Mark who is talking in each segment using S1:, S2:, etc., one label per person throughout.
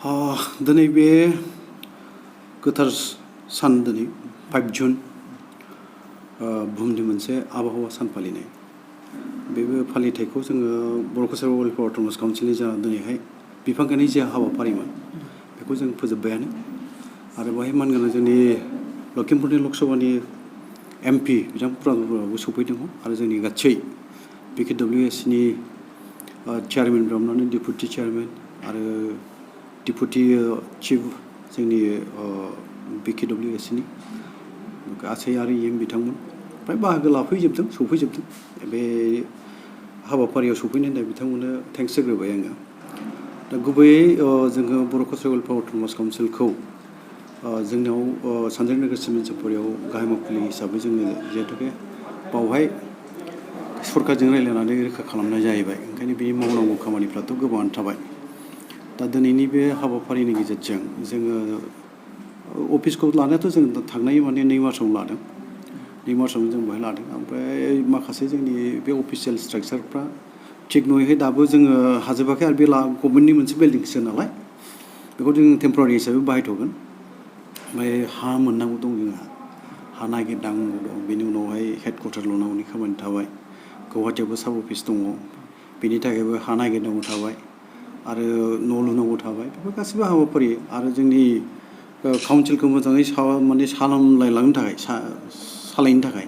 S1: दिनै बे गोथार सान दिनै 5 जुन बुहुमनि मोनसे आबहावा सान फालिनाय बेबो फालिथायखौ जोङो बर' कालचारेल वेलफेयार अट'नमास काउन्सिलनि जा दिनैहाय बिफां गायनाय जे हाबाफारिमोन बेखौ जों फोजोब्बायानो आरो बेवहाय मानगोनां जोंनि लखिमपुरनि लकसभानि MP बिथां प्रधानबो सफैदों आरो जोंनि गासै BKWSनि चेयारमेन हमनानै डेपुटि चेयारमेन आरो डेपुटि चिफ जोंनि BKWSनि गासै आरो EM बिथांमोन फ्राय बाहागो लाफैजोबदों सफैजोबदों बे हाबाफारियाव सफैनायनि थाखाय बिथांमोननो थेंक्स होग्रोबाय आङो दा गुबैयै जोङो बर' कालचारेल वेलफेयार अट'नमास काउन्सिलखौ जोंनाव सानजारि नोगोर सिभिल साफारियाव गाहाय मावखुलि हिसाबै जोङो जिहेतुके बावहाय सरकारजों रायज्लायनानै रैखा खालामनाय जाहैबाय ओंखायनो बिनि मावनांगौ खामानिफ्राथ' गोबाङानो थाबाय दा दिनैनि बे हाबाफारिनि गेजेरजों जोङो अफिसखौ लानायाथ' जों थांनाय 2 मार्चआव लादों 2 मार्चआवनो जों बेवहाय लादों ओमफ्राय माखासे जोंनि बे अफिसियेल स्ट्राक्चारफ्रा थिग नयैहाय दाबो जोङो हाजोबाखै आरो बे गभर्नमेन्टनि मोनसे बिल्डिंसो नालाय बेखौ जों टेम्परारि हिसाबै बाहायथ'गोन ओमफ्राय हा मोननांगौ दं जोंहा हा नागिरनांगौ दं बेनि उनावहाय हेडक्वार्टार लुनांगौनि खामानि थाबाय गुवाहाटियावबो साब अफिस दङ बेनि थाखायबो हा नागिरनांगौ थाबाय आरो न' लुनांगौ थाबाय बेफोर गासैबो हाबाफारि आरो जोंनि काउन्सिलखौ मोजाङै सालायलांनो थाखाय सालायनो थाखाय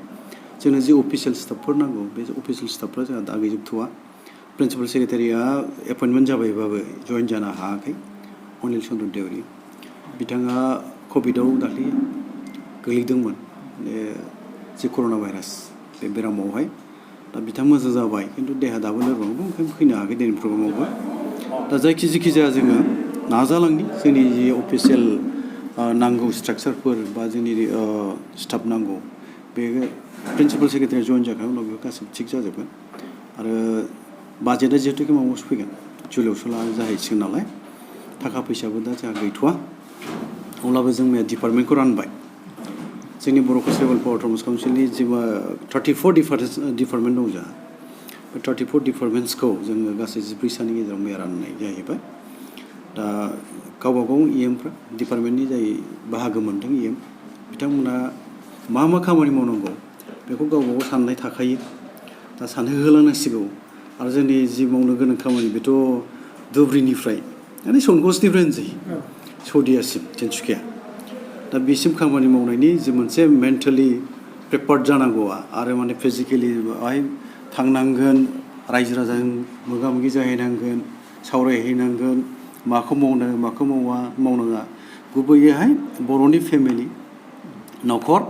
S1: जोंनो जे अफिसियेल स्टाफफोर नांगौ बे अफिसियेल स्टाफफ्रा जोंहा दा गैजोबथ'वा प्रिन्सिपाल सेक्रेटारिया एपइन्टमेन्ट जाबायबाबो जइन जानो हायाखै अनिल चन्द्र देवरि बिथाङा कभिडआव दाख्लै गोग्लैदोंमोन जे कर'ना भाइरास बे बेरामावहाय दा बिथाङा मोजां जाबाय खिन्थु देहा दाबो लोरबां दं ओंखायनो फैनो हायाखै दिनै प्रग्रामावबो दा जेखि जाया जोङो नाजालांनि जोंनि जि अफिसियेल नांगौ स्ट्राक्चारफोर बा जोंनि स्टाफ नांगौ बे प्रिन्सिपाल सेक्रेटारि जइन जाखांनायनि उनाव बेखौ गासैबो थिग जाजोबगोन आरो बाजेटआ जिहेतुके माबायावसो फैगोन जुलाइआवसो जाहैसिगोन नालाय थाखा फैसाबो दा जोंहा गैथ'वा अब्लाबो जों डिपार्टमेन्टखौ रानबाय जोंनि बर' कालचारेल वेलफेयार अट'नमास काउन्सिलनि जेबा 34 डिपार्टमेन्ट दं जोंहा बे 34 डिपार्टमेन्ट्सखौ जोङो गासै 14 साननि गेजेराव मैया राननाय जाहैबाय दा गावबा गाव EMफ्रा डिपार्टमेन्टनि जाय बाहागो मोनदों EM बिथांमोना मा खामानि मावनांगौ बेखौ गावबा गाव साननाय थाखायो दा सानहोहोलांनांसिगौ आरो जोंनि जि मावनो गोनां खामानि बेथ' धुबुरीनिफ्राय माने सनकसनिफ्राय होनसै सौदियासिम तिनसुकिया दा बेसिम खामानि मावनायनि जि मोनसे मेन्टेलि प्रिपेयार्ड जानांगौआ आरो माने फिजिकेलि बाहाय थांनांगोन रायजो राजाजों मोगा मोगि जाहैनांगोन सावरायहैनांगोन माखौ मावनो माखौ मावनाङा गुबैयैहाय बर'नि फेमिलि न'खर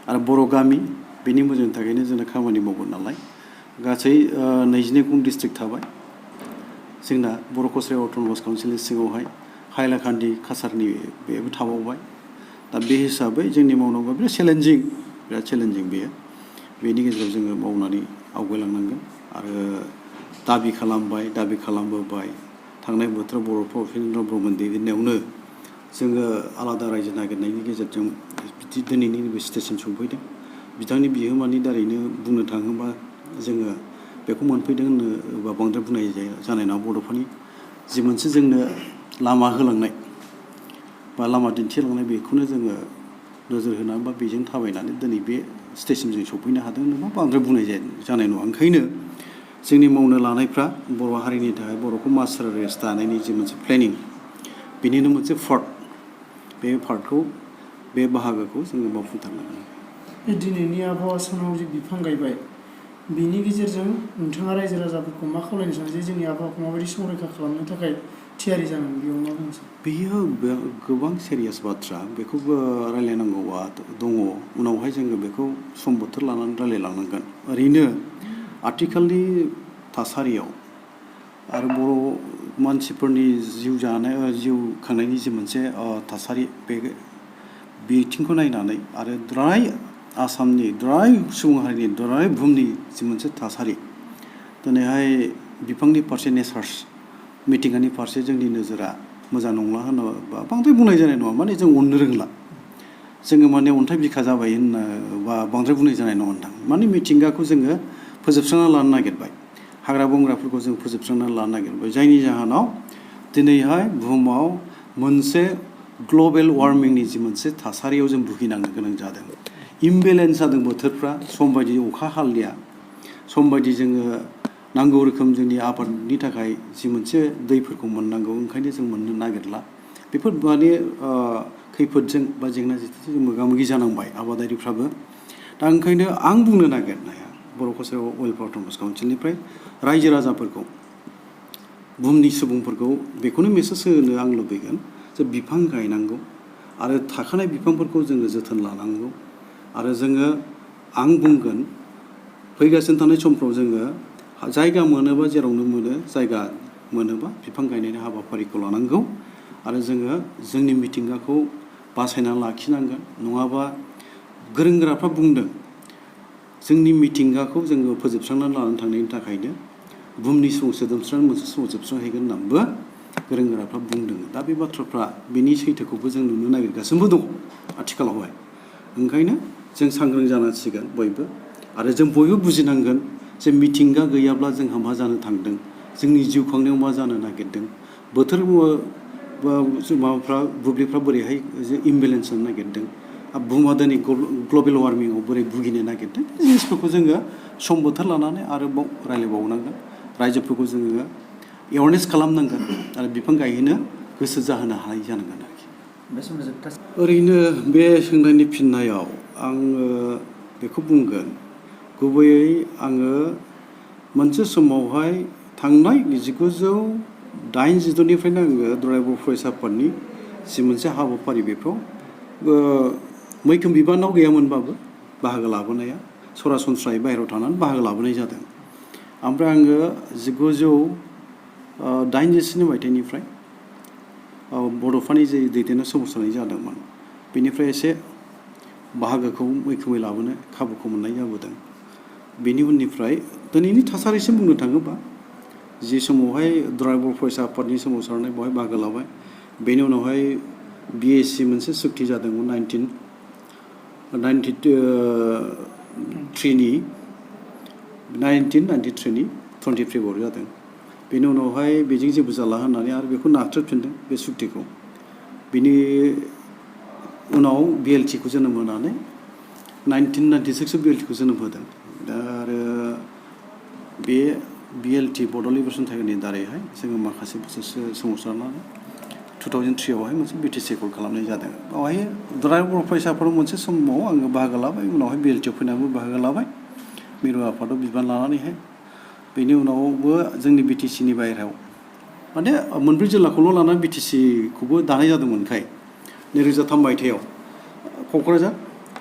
S1: आरो बर' गामि बेनि मोजांनि थाखायनो जोंना खामानि मावगोन नालाय गासै 22 डिस्ट्रिक्ट थाबाय जोंना बर' कालचारेल अट'नमास काउन्सिलनि सिङावहाय हाइलाकान्दि काछारनि बेबो थाबावबाय दा बे हिसाबै जोंनि मावनांगौआ बिराद चेलेन्जिं बेयो बेनि गेजेराव जोङो मावनानै आवगायलांनांगोन आरो दाबि खालामबोबाय थांनाय बोथोराव बर'फ्रा उपेन्द्र ब्रह्मनि दैदेननायावनो जोङो आलादा रायजो नागिरनायनि गेजेरजों दिनैनि नैबे स्टेजसिम सफैदों बिथांनि बिहोमानि दारैनो बुंनो थाङोबा जोङो बेखौ मोनफैदों होननो बांद्राय बुंनाय जानाय नङा बड'फानि जि मोनसे जोंनो लामा होलांनाय बा लामा दिन्थिलांनाय बेखौनो जोङो नोजोर होनानै बा बेजों थाबायनानै दिनै बे स्टेजसिम जों सफैनो हादों होनोबा बांद्राय बुंनाय जानाय नङा ओंखायनो जोंनि मावनो लानायफ्रा बर' हारिनि थाखाय बर'खौ मास्टार रेस दानायनि जि मोनसे प्लेनिं बेनिनो मोनसे बे पार्टखौ बे बाहागोखौ जोङो मावफुंथारनांगोन
S2: दिनैनि आबहावा सानाव जे बिफां गायबाय बेनि गेजेरजों नोंथाङा रायजो राजाफोरखौ मा खावलायनो सानो जे जोंनि आबहावाखौ माबायदि संरैखा खालामनो थाखाय थियारि जानांगौ बेयाव मा बुंनो सानो
S1: बेयो गोबां सिरियास बाथ्रा बेखौबो रायलायनांगौआ दङ उनावहाय जोङो बेखौ सम बोथोर लानानै रायलायलांनांगोन ओरैनो आथिखालनि थासारियाव आरो बर' मानसिफोरनि जिउ खांनायनि जि मोनसे थासारि बे बिथिंखौ नायनानै आरो द्राय आसामनि द्राय सुबुं हारिनि द्राय बुहुमनि जि मोनसे थासारि दिनैहाय बिफांनि फारसे नेचार्स मिथिंगानि फारसे जोंनि नोजोरा मोजां नंला होनोबा बांद्राय बुंनाय जानाय नङा माने जों अननो रोंला जोङो माने अन्थाइ बिखा जाबाय होनना बा बांद्राय बुंनाय जानाय नङा नोंथां माने मिथिंगाखौ जोङो फोजोबस्रांना लानो नागिरबाय हाग्रा बंग्राफोरखौ जों फोजोबस्रांना लानो नागिरबाय जायनि जाहोनाव दिनैहाय बुहुमाव मोनसे ग्लबेल वार्मिंनि जि मोनसे थासारियाव जों भुगिनांनो गोनां जादों। इमबेलेन्स जादों बोथोरफ्रा, सम बायदि अखा हालिया, सम बायदि जोङो नांगौ रोखोम जोंनि आबादनि थाखाय जि मोनसे दैफोरखौ मोननांगौ ओंखायनो जों मोननो नागिरला। बेफोर माने खैफोदजों बा जेंना जेथोजों जों मोगा मोगि जानांबाय आबादारिफ्राबो। दा ओंखायनो आं बुंनो नागिरनाया बर' कसारि वेलफेयार अट'नमास काउन्सिलनिफ्राय रायजो राजाफोरखौ, बुहुमनि सुबुंफोरखौ बेखौनो मेसेज होनो आं लुबैगोन जे बिफां गायनांगौ आरो थाखानाय बिफांफोरखौ जोङो जोथोन लानांगौ। आरो जोङो आं बुंगोन फैगासिनो थानाय समफ्राव जोङो जायगा मोनोबा, जेरावनो मोनो जायगा मोनोबा बिफां गायनायनि हाबाफारिखौ लानांगौ। आरो जोङो जोंनि मिथिंगाखौ बासायना लाखिनांगोन। नङाबा गोरों गोराफ्रा बुंदों जोंनि मिथिंगाखौ जोङो फोजोबस्रांनानै लानानै थांनायनि थाखायनो बुहुमनि सोदोमस्रियानो मोनसे समाव जोबस्रांहैगोन होननानैबो गोरों गोराफ्रा बुंदों। दा बे बाथ्राफ्रा बिनि सैथोखौबो जों नुनो नागिरगासिनोबो दं आथिखालावहाय। ओंखायनो जों सांग्रां जानांसिगोन बयबो। आरो जों बयबो बुजिनांगोन जे मिथिंगा गैयाब्ला जोंहा मा जानो थांदों, जोंनि जिउ खांनायाव मा जानो नागिरदों, बोथोर माबाफ्रा बुब्लिफ्रा बोरैहाय इमबेलेन्स जानो नागिरदों, बुहुमा दिनै ग्लबेल वार्मिंआव बोरै भुगिनो नागिरदों, बे जिनिसफोरखौ जोङो सम बोथोर लानानै आरोबाव रायज्लायबावनांगोन। रायजोफोरखौ जोङो एवारनेस खालामनांगोन आरो बिफां गायहोनो गोसो जाहोनो हानाय जानांगोन आरोखि।
S2: बे समाव जोबथा
S1: ओरैनो बे सोंनायनि फिननायाव आङो बेखौ बुंगोन, गुबैयै आङो मोनसे समावहाय थांनाय 1982निफ्रायनो आङो दुलाराय बर' फरायसा आफादनि जि मोनसे हाबाफारि बेफ्राव मैखोम बिबानाव गैयामोनबाबो बाहागो लाबोनाया सरासनस्रायै बाहेरायाव थानानै बाहागो लाबोनाय जादों। ओमफ्राय आङो 1987 मायथाइनिफ्राय बड'फानि जे दैदेननाय सोमावसारनाय जादोंमोन बेनिफ्राय एसे बाहागोखौ मैखोमै लाबोनो खाबुखौ मोननाय जाबोदों। बेनि उननिफ्राय दिनैनि थासारिसिम बुंनो थाङोबा जि समावहाय दुलाराय बर' फरायसा आफादनि सोमावसारनाय बेवहाय बाहागो लाबाय। बेनि उनावहाय BSc मोनसे सुक्ति जादोंमोन 1993नि 20 फेब्रुवारि जादों। बेनि उनावहाय बेजों जेबो जाला होननानै आरो बेखौ नाथ्रोदफिनदों बे सुक्तिखौ। बिनि उनाव BLTखौ जोनोम होनानै 1996आव BLTखौ जोनोम होदों। दा आरो बे BLT बड' लिबारेसन टाइगारनि दारैहाय जोङो माखासे बोसोरसो सोमावसारनानै 2003आवहाय मोनसे BTC एकर्ड खालामनाय जादों। बेवहाय दुलाराय बर' फरायसा आफादाव मोनसे समाव आङो बाहागो लाबाय, उनावहाय BLTआव फैनानैबो बाहागो लाबाय मिरु आफादाव बिबान लानानैहाय। बेनि उनावबो जोंनि BTCनि बाहेरायाव माने मोनब्रै जिल्लाखौल' लानानै BTCखौबो दानाय जादोंमोनखाय 2003 मायथाइयाव क'क्राझार,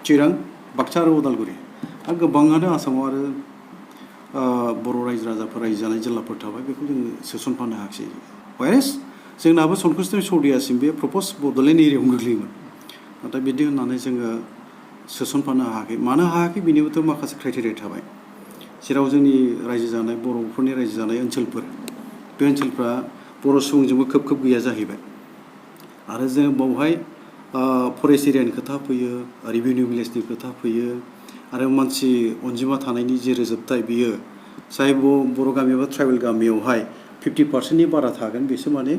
S1: चिरां, बाक्सा आरो उदालगुरि आरो गोबाङानो आसामाव आरो बर' रायजो राजाफोर रायजो जानाय जिल्लाफोर थाबाय। बेखौ जोङो सोसनफानो हायाखिसै। वायरेस जोंनाबो संकष्टि सौदियासिम बे प्रप'ज बड'लेण्ड एरियायावनो गोग्लैयोमोन। नाथाय बिदि होननानै जोङो सोसनफानो हायाखै। मानो हायाखै बेनिबोथ' माखासे क्राइटेरिया थाबाय। जेराव जोंनि रायजो जानाय बर'फोरनि रायजो जानाय ओनसोलफोर, बे ओनसोलफ्रा बर' सुबुंजोंबो खोब गैया जाहैबाय। आरो जों बावहाय फरेस्ट एरियानि खोथा फैयो, रेभिनिउ भिलेजनि खोथा फैयो, आरो मानसि अनजिमा थानायनि जे रोजोबथाय बियो जाय बर' गामि एबा ट्राइबेल गामियावहाय 50%नि बारा थागोन, बेसो माने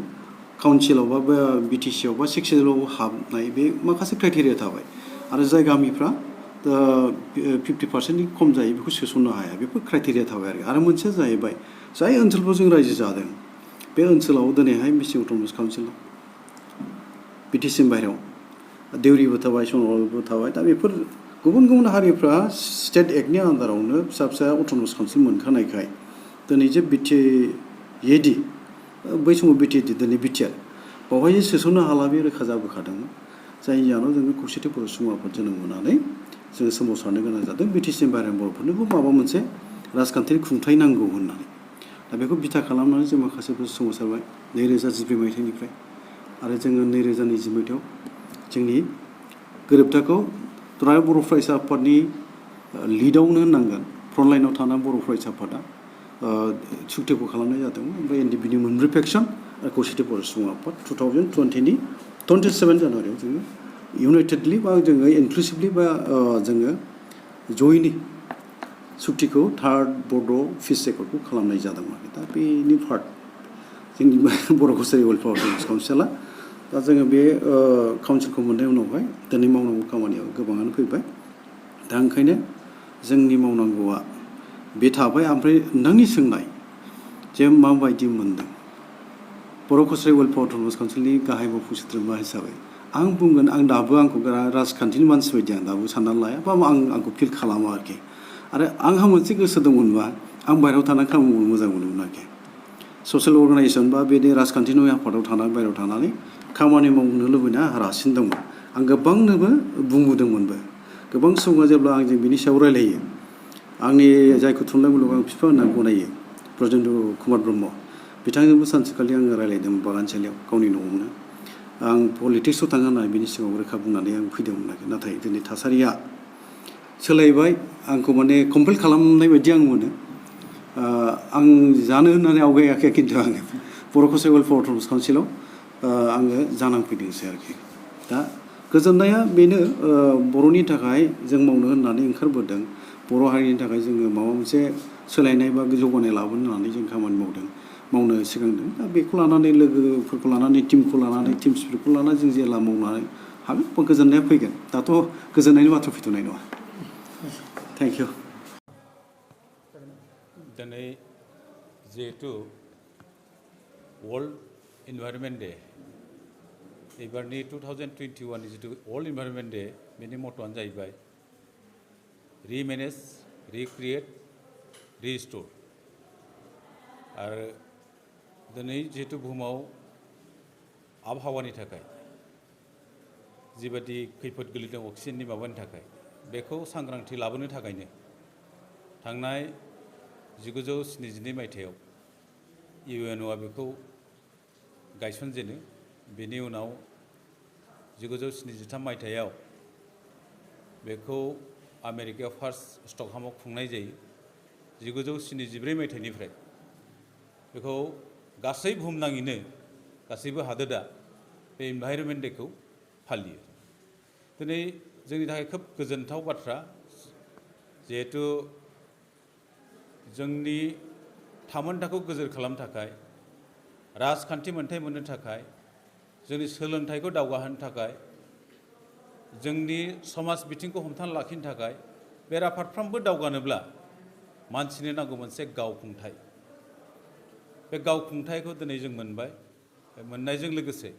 S1: काउन्सिलाव बा BTCआव बा सेक्सनालाव हाबनाय बे माखासे क्राइटेरिया थाबाय। आरो जाय गामिफ्रा 50%नि खम जायो बेखौ सोसननो हाया, बेफोर क्राइटेरिया थाबाय आरो मोनसेया जाहैबाय जाय ओनसोलफ्राव जों रायजो जादों बे ओनसोलाव दिनैहाय मिसिं अट'नमास काउन्सिल BTCनि बाहेरायाव देउरिबो थाबाय, सन'वालबो थाबाय। दा बेफोर गुबुन गुबुन हारिफ्रा स्टेट एक्टनि आन्दारावनो फिसा फिसा अट'नमास काउन्सिल मोनखानायखाय दिनै जे BTAD बै समाव BTAD दिनै BTR बावहाय सोसननो हाला बे रोखा जाबोखादोंमोन। जायनि जाहोनाव जोङो खौसेथि बर' सुबुं आफाद जोनोम होनानै जोङो सोमावसारनो गोनां जादों BTCनि बाहेरानि बर'फोरनोबो माबा मोनसे राजखान्थियारि खुंथाय नांगौ होननानै। दा बेखौ बिथा खालामनानै जों माखासे बोसोर सोमावसारबाय 2014 मायथाइनिफ्राय। आरो जोङो 2020 मायथाइयाव जोंनि गोरोबथाखौ दुलाराय बर' फरायसा आफादनि लिडआवनो होननांगोन, फ्रन्टलाइनाव थानाय बर' फरायसा आफादा सुक्तिखौ खालामनाय जादोंमोन। ओमफ्राय NDPनि मोनब्रै फेक्सन आरो खौसेथि बर' सुबुं आफाद 2020नि 27 जानुवारियाव जोङो इउनाइटेडलि बा जोङो इनक्लुसिभलि बा जोङो जयैनो सुक्तिखौ थार्ड बड' पिस एकर्डखौ खालामनाय जादोंमोन। दा बेनि पार्ट जोंनि बर' कसारि वेलफेयार अट'नमास काउन्सिला दा जोङो बे काउन्सिलखौ मोननाय उनावहाय दिनै मावनांगौ खामानियाव गोबाङानो फैबाय। दा ओंखायनो जोंनि मावनांगौआ बे थाबाय। ओमफ्राय नोंथांनि सोंनाय जे माबायदि मोनदों बर' कसारि वेलफेयार अट'नमास काउन्सिलनि गाहाय मावफुं सोद्रोमा हिसाबै आं बुंगोन, आं दाबो आंखौ राजखान्थिनि मानसि बायदि आं दाबो साननानै लाया बा आंखौ फिल खालामो आरोखि। आरो आंहा मोनसे गोसो दंमोनबा आं बाहेरायाव थानानै खामानि मावनो मोजां मोनोमोन आरोखि। ससियेल अर्गानाइजेसन बा बेनि राजखान्थि नङि आफादाव थानानै बाहेरायाव थानानै खामानि मावनो लुबैनाया आंहा रासिन दंमोन। आं गोबांनोबो बुंबोदोंमोनबो। गोबां सुबुङा जेब्ला आंजों बिनि सायाव रायलायो, आंनि जायखौ थुनलाइ मुलुगाव आं बिफा होननानै गनायो ब्रजेन्द्र कुमार ब्रह्म, बिथांजोंबो सानसेखालि आङो रायलायदोंमोन बागानसालियाव गावनि न'आवनो। आं पलिटिक्सआव थाङो होननानै बिनि सिगाङाव रोखा बुंनानै आं फैदोंमोन आरोखि। नाथाय दिनै थासारिया सोलायबाय। आंखौ माने कम्पेल खालामनाय बायदि आं मोनो। आं जानो होननानै आवगायाखै, खिन्थु आङो बर' कसारि वेलफेयार अट'नमास काउन्सिलाव आङो जानांफैदोंसै आरोखि। दा गोजोननाया बेनो, बर'नि थाखाय जों मावनो होननानै ओंखारबोदों। बर' हारिनि थाखाय जोङो माबा मोनसे सोलायनाय बा जौगानाय लाबोनो होननानै जों खामानि मावनो सिगांदों। दा बेखौ लानानै लोगोफोरखौ लानानै टिमखौ लानानै टिम स्पिरिटखौ लानानै जों जेला मावनानै हागोन गोजोननाया फैगोन। दाथ' गोजोननायनि बाथ्रा फैथ'नाय नङा। Thank you.
S3: दिनै जिहेतु वर्ल्ड इनभाइरनमेन्ट डे, एबारनि 2021नि जितु वर्ल्ड इनभाइरनमेन्ट डे, बेनि मट'आनो जाहैबाय रिमेनेज, रिक्रिएट, रिस्ट'र। आरो दिनै जिहेतु बुहुमाव आबहावानि थाखाय जिबायदि खैफोद गोलैदों अक्सिजेननि माबानि थाखाय, बेखौ सांग्रांथि लाबोनो थाखायनो थांनाय 1972 मायथाइयाव इउएनअ'आ बेखौ गायसनजेनो। बेनि उनाव 1973 मायथाइयाव बेखौ आमेरिकायाव फार्स्ट स्टकहामाव खुंनाय जायो। 1974 मायथाइनिफ्राय बेखौ गासै बुहुमनाङैनो गासैबो हादोरा बे इनभाइरनमेन्ट डेखौ फालियो। दिनै जोंनि थाखाय खोब गोजोनथाव बाथ्रा, जिहेतु जोंनि थामोनथाखौ गोजोर खालामनो थाखाय, राजखान्थि मोन्थाय मोननो थाखाय, जोंनि सोलोंथाइखौ दावगाहोनो थाखाय, जोंनि समाज बिथिंखौ हमथाना लाखिनो थाखाय, बेराफारफ्रोमबो दावगानोब्ला मानसिनो नांगौ मोनसे गावखुंथाय। बे गावखुंथायखौ दिनै जों मोनबाय। बे मोननायजों लोगोसे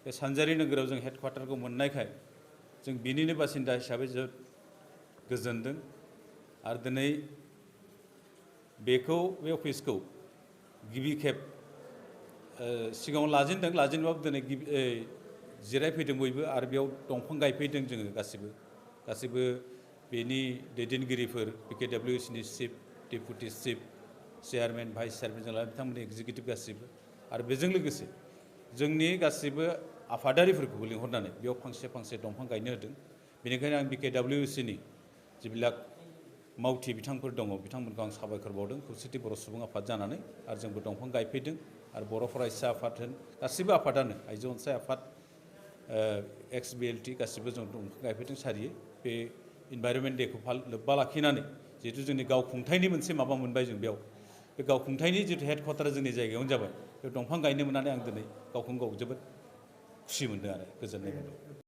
S3: बे सानजारि नोगोराव जों हेडक्वार्टारखौ मोननायखाय जों बिनिनो बासिन्दा हिसाबै जोबोद गोजोनदों। आरो दिनै बेखौ, बे अफिसखौ गिबि खेब सिगाङाव लाजेनबाबो दिनै जिरायफैदों बयबो। आरो बेयाव दंफां गायफैदों जोङो गासिबो बेनि दैदेनगिरिफोर, बिकेडब्लिउसिनि chief, deputy chief, chairman, vice chairman, जों बिथांमोननि एग्जिकिउटिभ गासिबो। आरो बेजों लोगोसे जोंनि गासिबो आफादारिफोरखौबो लिंहरनानै बेयाव फांसे फांसे दंफां गायनो होदों। बेनिखायनो आं बिकेडब्लिउसिनि जिबिलाक मावथि बिथांफोर दङ, बिथांमोनखौ आं साबायखर बावदों खौसेथि बर' सुबुं आफाद जानानै। आरो जोंबो दंफां गायफैदों। आरो बर' फरायसा आफाद होन, गासिबो आफादानो, आइजो अनसाय आफाद, XBLT, गासिबो जों दंफां गायफैदों सारियै। बे इनभाइरनमेन्ट डेखौ लोब्बा लाखिनानै जिहेतु जोंनि गावखुंथायनि मोनसे माबा मोनबाय जों बेयाव, बे गावखुंथायनि जितु हेडक्वार्टार जोंनि जायगायावनो जाबाय, बे दंफां गायनो मोननानै आं दिनै गावखौनो गाव जोबोद खुसि मोनदों आरो गोजोननाय मोनदों।